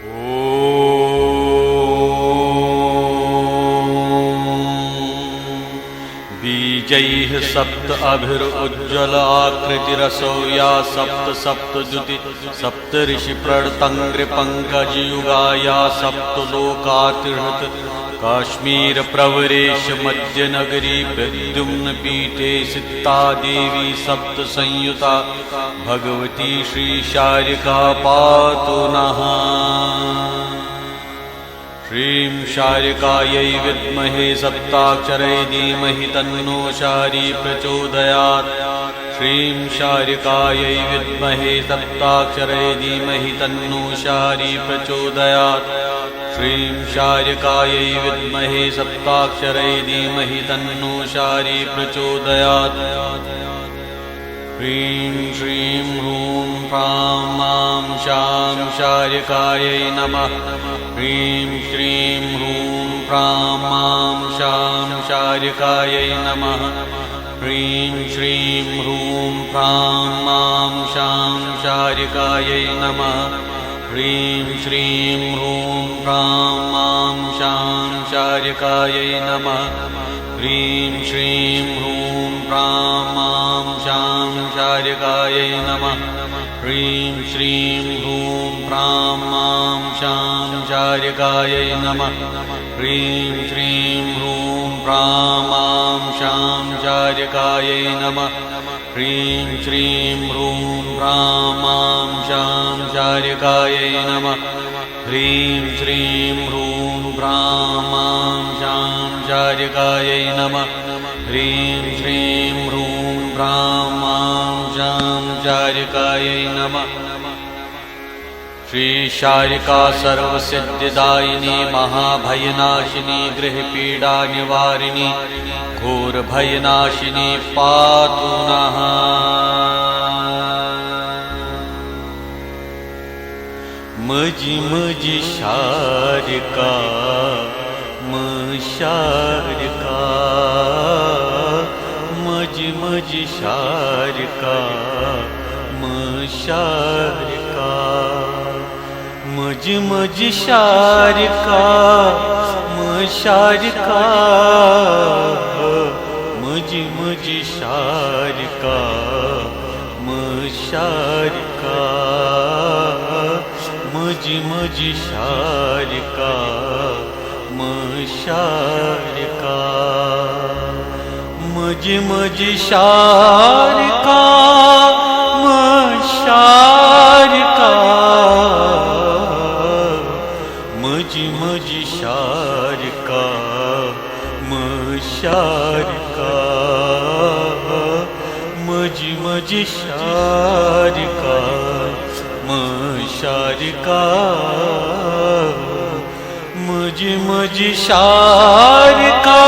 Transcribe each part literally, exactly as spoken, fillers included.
ॐ बीजैः सप्त अभिरुज्ज्वल आकृतिरसौ या सप्त सप्त द्युति सप्त ऋषि प्रणतङ्घ्रि पङ्कज युगा या सप्त लोकातिहृत काश्मीर प्रवरेश मध्य नगरी प्रद्युम्न पीठे सिद्धा देवी सप्त संयुता भगवती श्री शारिका पातु नः। श्रीं शारिकायै विद्महे सप्ताक्षरै धीमहि तन्नो शारी प्रचोदयात्। श्रीं शारिकायै विद्महे सप्ताक्षरै धीमहि तन्नो शारी प्रचोदयात्। श्रीं शारिकायै विद्महे सप्ताक्षरै धीमहि तन्नो शारी प्रचोदयात्। ह्रीं श्रीं ह्रूं ह्रां मां शां शारिकायै नमः। ह्रीं श्रीं ह्रूं ह्रां मां शां शारिकायै नमः। ह्रीं श्रीं ह्रूं ह्रां मां शां शारिकायै नमः। ह्रीं श्रीं ह्रूं ह्रां मां शां शारिकायै नमः। ह्रीं श्रीं ह्रूं ह्रां मां शां शारिकायै नमः। ह्रीं श्रीं ह्रूं ह्रां मां शां शारिकायै नमः। ह्रीं श्रीं ह्रूं ह्रां मां शां शारिकायै नमः। ह्रीं श्रीं ह्रूं ह्रां मां शां शारिकायै नमः। ह्रीं श्रीं ह्रूं ह्रां मां शां शारिकायै नमः। ह्रीं श्रीं ह्रूं ह्रां मां शां शारिकायै नमः। श्री शारिका सर्व सिद्धिदायिनी महाभयनाशिनी गृह पीड़ा निवारिणी घोर भयनाशिनी पातु नः। मजि मजि शारिका म शारिका, मजि मजि शारिका म शारिका। मजि मजि शारिका म शारिका, मजि मजि शारिका म शारिका। मजि मजि शारिका म शारिका। मजि मजि शारिका म शारिका। मजि मजि शारिका म शारिका। मजि मजि शारिका म शारिका। मजि मजि शारिका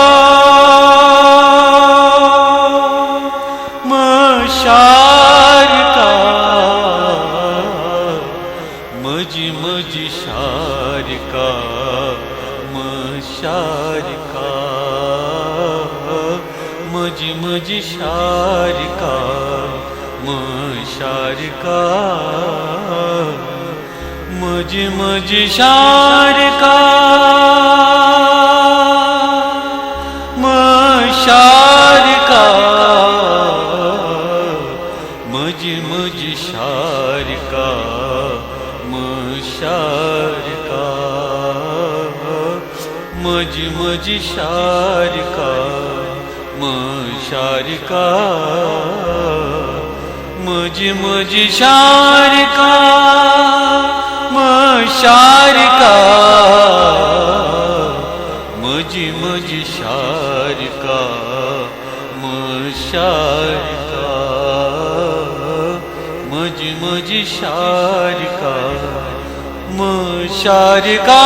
म शारिका। मजि मजि शारिका म शारिका। मजि मजि शारिका म शारिका। मजि मजि शारिका म शारिका। मजि मजि शारिका म शारिका। मजि मजि शारिका म शारिका। मजि मजि शारिका म शारिका। मजि मजि शारिका म शारिका। मजि मजि शारिका म शारिका।